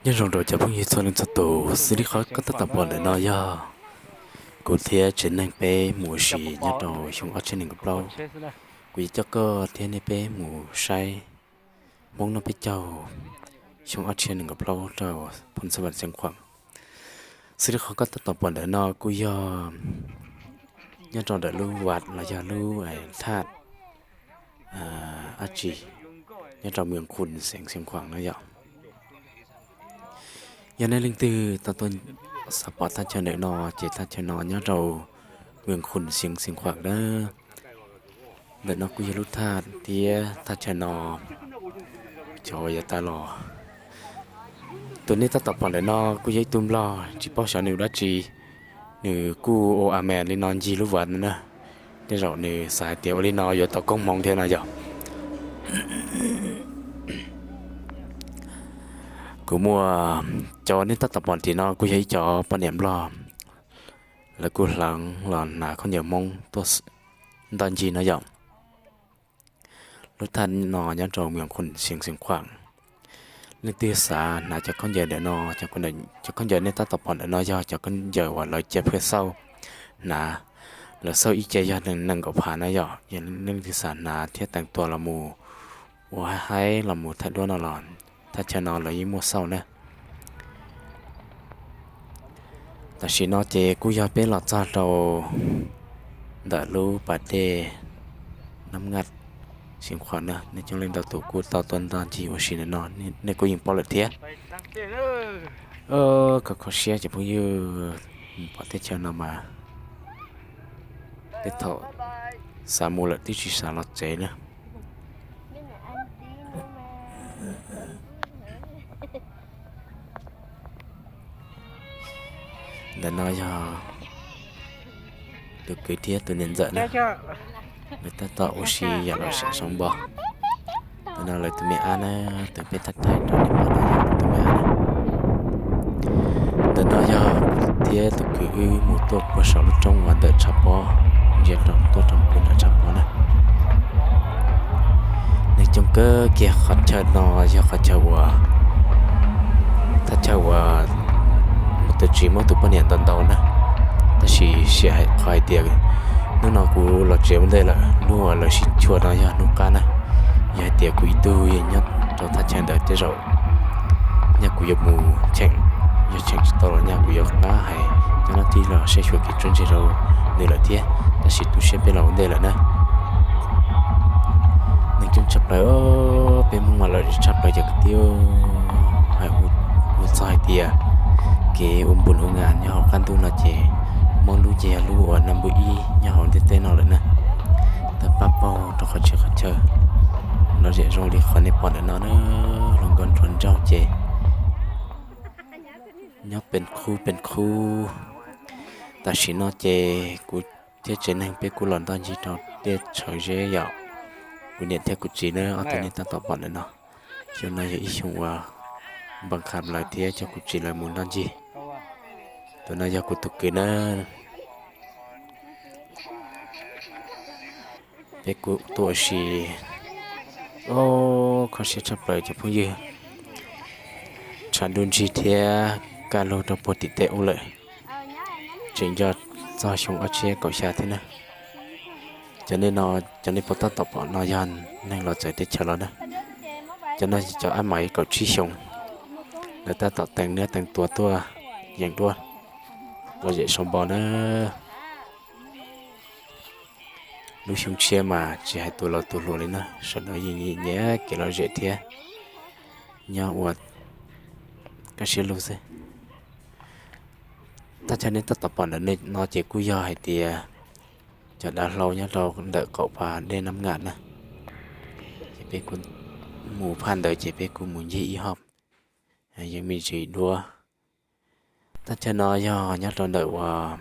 Nyob zoo rau cov phooj ywg txhua leej txhua tus, xws li qhov koj tab tom pom ntawm no yog kuv thiab tsev neeg peb mus ua si nyob rau xyoo ob txhiab nees nkaum plaub. Kuv yuav coj koj thiab nej peb mus saib Hmoob noj peb caug xyoo ob txhiab nees nkaum plaub rau Phoos Xas Vas Xeev Khuam. Xws li qhov koj tab tom pom ntawm no kuj yog nyob rau ntawm lub vaj los yog lub thaj ab tsi nyob rau Mws Khun xeev Xeev Khuam no yom. Yog nej leej twg tau tuaj xav pom thaj chaw ntawm no ces thaj chaw no nyob rau Mws Khun xeev Xeev Khuam na. Ntawm no kuj yog lub thaj thiab thaj chaw no cov uas yav tas los. Tus nej tab tom pom ntawm no kuj yog ib tug nplog tsis paub xyov nws ua dab tsi, nws kuj ua a me li no ncig lub vaj no na. Tej zaum nws xav hais tias ua li no yuav tau koob hmoov thiab no yog. Kuv muaj cov nej tab tom pom tim no kuj yog ib cov poj niam nplog, lawv kuj hleev los hnav khaub ncaws Hmoob tuaj ntoj ncig no yom. Lub thaj no nyob rau Mws Khun xeev Xeev Khuam. Leej twg xav hnav cov khaub ncaws ntawm no, cov khaub ncaws nej tab tom pom ntawm no yog cov khaub ncaws uas lawv cia phaj xauj hnav. Lawv xauj ib ce yog nees nkaum phav na yom. Yog leej twg xav hnav thiab teev tua los mus ua haib los mus thaij duab no los thaj chaw no lawv yeej muaj xauj na. Tam sim no ces kuj yog peb los txog rau ntawm lub pas dej Nab Ngaj Xeev Khuam na, nej coob leej ntau tus kuj tau tuaj ntoj ncig ua si ntawm no, nej kuj yeej paub lawm thiab. Kho kho siab cov phooj ywg, pom teb chaws no mas tej thaum xav mus lawm twb tsis xav los tsev na. Ntawm no yog tus kwv thiab tus niam ntxawm na, lawv tab tom ua si yam lom zem zoo npo. Ntawm no lawv tus me ab na, tus peb thaij thaij rau nej pom no yog tus me ab na. Ntawm no yog thiab tus kwv wb mus tuaj puag saum lub roob uas ntawm tshav pob, ntsia rau tuaj rau pem nram tshav pob na. Neeg coob kawg kiag, qhov chaw no yog qhov chaw uas, thaj chaw uas muaj tus txiv muab tus poj niam ntaus ntaus na. Tab sis sim hais qhov hais tias hnub no kuv los tsev ua ntej lawm, hnub uas lawv sib tshuam no yog hnub qab na. Yog hais tias kuv ib tug nyob rau thaj chaw ntawd tej zaum nyaj kuv yuav mus cheem, yog cheem tsis tau los nyaj kuv yuav pab hais cov no tib los saib xyuas kev tso tseg rau nws lawm thiab. Tab sis tu siab peb los ua ntej lawm na. Neeg coob tshaj plaws, peb Hmoob mas lom zem tshaj plaws cov kwv tij. Hais ua txog hais tias kev ua npus ua nga nyob hauv qab ntuj no ces Hmoob lub ces yog lub uas naj npawb ib nyob hauv ntiaj teb no lawm na. Tawg pab paug rau qhov txhia qhov chaw. Lom zem zoo li qhov nej pom ntawm no na, hluas nkauj nraug nraug ces nyob pes khub pes khub. Tam sim no ces kuv thiab tsev neeg peb kuj los ntoj ncig rau tej tshawv zeb yom. Kuv niam thiab kuv txiv na, ob tug nej tab tom pom ntawm no, xyoo no yog ib xyoo uas npau qha lawv thiab coj kuv txiv lawv mus ntoj ncig. Tus no yog kuv tus kwv na. Peb kuj tuaj ua si. Kho siab tshaj plaws cov phooj ywg, tshav ntuj ntsig thiab kaj lug rau puag tim tej ub lawm. Tseem nco txog xyoo ob txhiab kaum xya thiab na. Cov nej no, cov nej puas tab tom pom no yog neeg los txawv teb chaws los na. Cov no cov ab mais kaum tsib xyoos, lawv tab tom teev niab teev tuav tuaj yeem duab, lom zem sau npo na. Lub xyoo tshiab mas tsis hais tus laus tus hluas li na, sawv daws yeej nyiam kev lom zem thiab nyob ua kaj siab lug xwb. Thaj chaw nej tab tom pom ntawm no ces kuj yog hais tias cov dav hlau nyob rau ntawm qaum pas dej Nab Ngam na. Ces peb kuj mus phaj ntawd ces peb kuj mus ncig ib hom, yeej me ntsis duab. Thaj chaw no yog nyob rau ntawm uas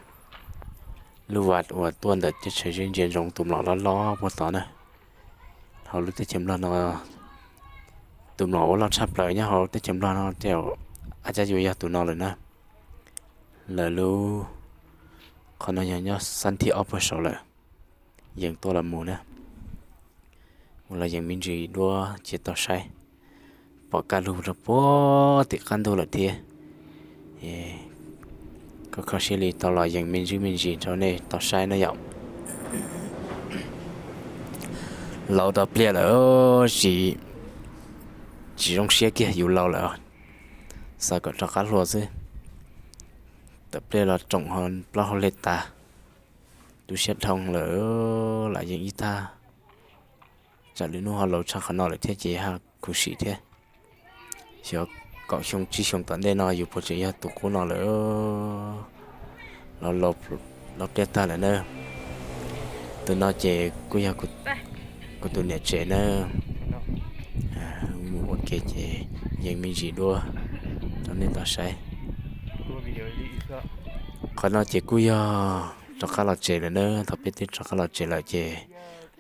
lub vaj uas tuaj ntawm teb chaws zeb ntsia ntsoov tus mlom loj loj puag tod na. Hauv lub teb chaws Nplog no, tus mlom uas loj tshaj plaws nyob hauv teb chaws Nplog no tej zaum ab cab yuav yog tus no lawm na. Lawv lub, qhov no yog nyob xab thib ob puag saud lawm, yeej tuaj los mus na. Mus los yeej me ntsis duab cia tau saib. pom kaj lug rau puag tim qab ntuj lawm thiab. Koj kho siab li tau los yees me ntsis me ntsis rau nej tau saib na yom. Laus tau pliaj lawm, tsis, tsis zoo siab kiag, yus laus lawm, xav kom rov qab hluas xwb. Tawm pliaj los room ho plaub hau hle tas, tu siab dhau lawm, lam yees ib tag. Tsam lwm hnub ho laus tshaj qhov no lawm thiab ces ha khuv sim thiab. Xyov kaum xyoo tsib xyoo tom ntej no yus puas tseem yog tus qub no lawm, los laus pliaj tag lawm na. Tus no ces kuj yog kuv tus niam tsev na. Mus ua ke ces yees me ntsis dua rau nej tau saib. Qhov no ces kuj yog rov qab los tsev lawm na. Thaum peb twb rov qab los tsev lawm ces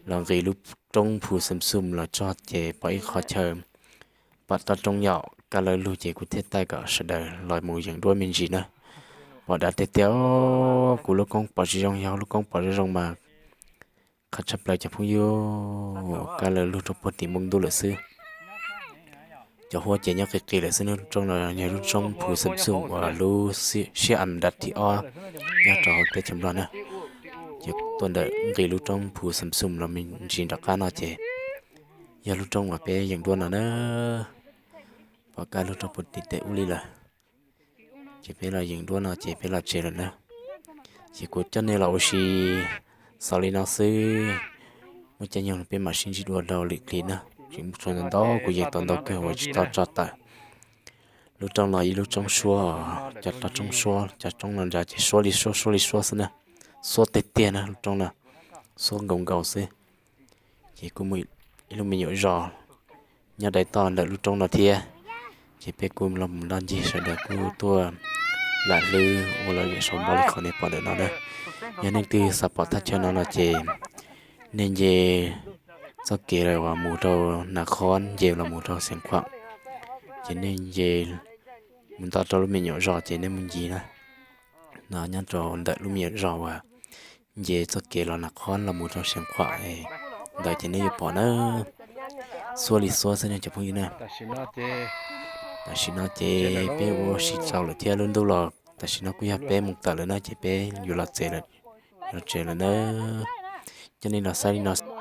los nqis lub roob Phu Xeem Xum los txog ces pom ib qhov chaw pom toj roob yom, kaj lawg lug ces kuv thiaj taij kom sawv daws los mus yees duab me ntsis na. Pom dav tiag tiag, kuv lub koob pom tsis zoo, yog lub koob pom zoo zoo mas qhab tshaj plaws cov phooj ywg, kaj lawg lug rau puag tim npoo ntuj lawm xwb. Cov huab ces nyob qis qis lawm xwb. Lub roob no yog lub roob Phu Xeem Xum uas lub siab am dav thib ob nyob rau hauv teb chaws Nplog na. Ces tuaj ntawm nqis lub roob Phu Xeem Xum los me ntsis nram qab no ces yog lub roob uas peb yees duab no na. Pom kaj lug rau puag tim tej ub li lawm. Ces peb los yees duab no ces peb los tsev lawm na. Ces kuv coj nej los ua si xaus li no xwb. Muaj caij nyoog peb mam sib ntsib dua rau lwm clip na. Tseem tshuav ntau ntau kuv yees tau ntau kawg uas tsis tau tso tawm. Lub roob no ib lub roob suab, cov roob suab, cov roob no nrad ces suab li suab suab li suab xwb na. Suab tiag tiag na lub roob no, suab nkaus nkaus xwb. Ces kuj muaj ib lub me nyuam zos nyob dai toj ntawm lub roob no thiab. Ces peb kuj los mus nrog ncig sawv daws kuj tuaj lam hlwb ua lom zem saum npoo li qhov nej pom ntawm no na. Yog leej twg xav pom thaj chaw no no ces nej nce txoj kev uas mus rau Nas Khob nce los mus rau Xeev Khuam, ces nej nce mus nto rau lub me nyuam zos ces nej mus ncig na. No nyob rau ntawm lub me nyuam zos uas nce txoj kev los Nas Khob los mus rau Xeev Khuam ntawd ces nej yuav pom na. Xuab li xuab xwb ne cov phooj ywg na. Tam sim no ces peb ua si tsaus lawm thiab, lub ntuj los tam sim no kuj yog peb moos tawm lawm na, ces peb yuav los tsev lawm, los tsev lawm na. Coj nej los saib li no xwb.